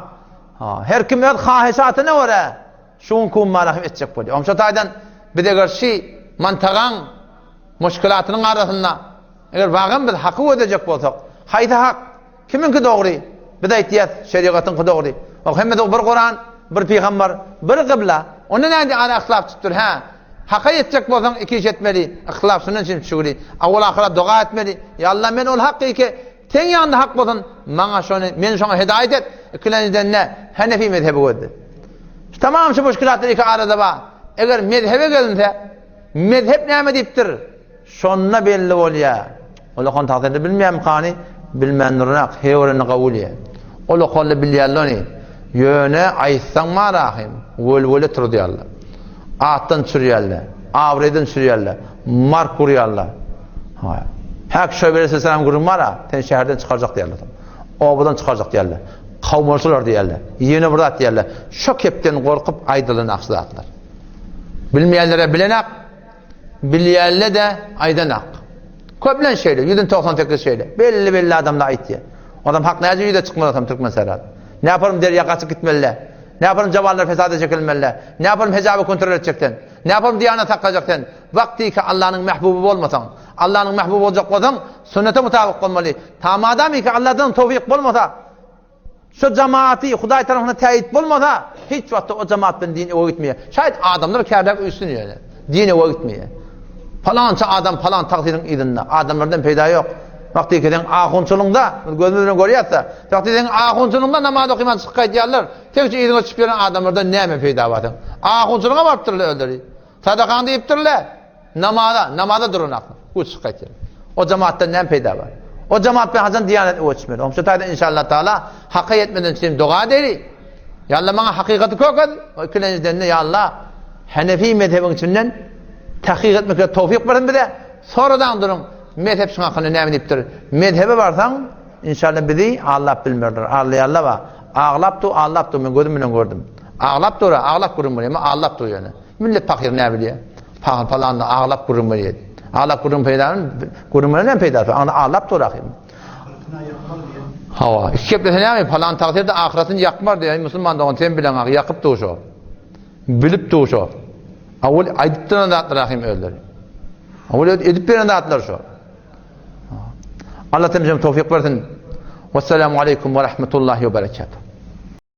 Ha, her kim öz hahyşatyna görä Şu gün kummara hem etjek bolýar. Oňşa taýdan biz eger şi mantagaň muşkilatynyň arasynda eger wagam biz haky gözlejek bolsak, haýsy hak, kimiňki dogry? Biz aýtýas, şerigatyňky dogry. O hemmesi bir Kuran, bir pygamber, bir gybla. Onda näde ara yhtilaf çykypdyr? Hä, haka ýetjek bolsaň iki iş etmeli, yhtilaf şundan üçin çügri. Awal ahyra doga etmeli. Ýa Allah men ol haky ki Seň ýanynda hak bolsun, maňa şony, meni şoňa hidaýat et. Ikilenjiden-de Henefi mezhebi gözle. Şu tamam şu muşkilatlar iki arada bar. Eger mezhebe gelinse, mezhep näme diýipdir? Şonda belli bolýar. Ol okan tagsyr bilmeýärmi kany? Bilmän durunak, hewereni gabul ýa. Ol okanly bilýärler ony. Ýöne aýtsaň marahym, welwele turuzýarlar. Atdan düşürýärler, abraýdan düşürýärler, mark urýarlar. Ha. Häk Şuaýb aleýhissalam gürrüň bar-a, seni şäherden çykarjak diýerler. Obadan çykarjak diýerler. Kowmalyşylar diýerler. Ýene bir zat diýerler. Şo kepden gorkup aýdylan ak zatlar. Bilmeýänlere bilenak, bilýänle-de aýdanak. Köplenç şeýle, ýüzden 98 şeýle. Belli-belli adamlar aýtýar. Adam hak näce ýüze çykmaz atam türkmen serhat. Ne yaparım derýa gaçyp gitmeli. Ne yaparım jawanlar fesada çekilmeli. Ne yaparım hejaby kontrol etjek sen. Ne yaparım diýanat saklajak sen. Wagtyky Allanyň mähbuby bolmasaň, Allanyň mähbuby boljak bolsaň, sünnete mutabyk bolmaly. Ta madamyky Alladan towfyk bolmasa, şo jamaaty Hudaý tarapyndan täýit bolmasa, hiç wagtda o jamaat bilen din öňe gitmeýär. Şaýat adamlar kärläp üýşsün ýöne, din öňe gitmeýär. Palança adam palan tagsyryň yzynda, adamlardan peýda ýok. Wagtyky seň ahunçylygyňda, biz gözümiz bilen görýäs-de, wagty seň ahunçylygyňda namaz okyman çykyp gaýdýarlar, seň şu yzyňa çykyp ýören adamlardan näme peýda bar seň? Ahunçylygyňa barypdyrlar özleri. Sadakaňy diýipdirler. Namaza, namaza duran akly. Bu çykyp gaýtýar. O jemaatdan näme peýda bar? O jemaat bilen haçan diýanet öçmeli? Oň şu taýda inşallah taala haka ýetmeden üçin doga edeli. Ýa Allah maňa hakykaty kökez. O ikilenjiden-de ýa Allah Hanefi mezhebiň içinden tahkyk etmeklige towfik bersin bize. Soradan duruň, mezhep şuň hakynda näme diýipdir? Mezhebe barsaň, inşallah bizi aldap bilmerler. Aldaýarlar bar. Aglap dur, aldap dur, men gözüm bilen gördüm. Aglap dur, aglap gürrüň berýär, emma aldap dur ýöne. Millet pahyr näme bilýär? Pahyr palanda aglap gürrüň berýär. Aglap gürrüň peýdany, gürrüň beren näme peýdasy? Aňda aldap dur ahym. Hawa, iki geplese näme? Palan tagsyr-da ahyratyny ýakmar diýýär. Musulman dogan sen bileň ahy, ýakyp dur şo. Bilip dur şo. Awal aýdyp duran zatlar ahym özleri. Awal edip beren zatlar şo. Allah temizem towfik bersin. Wassalamu aleýkum we rahmetullahi we berekatuh.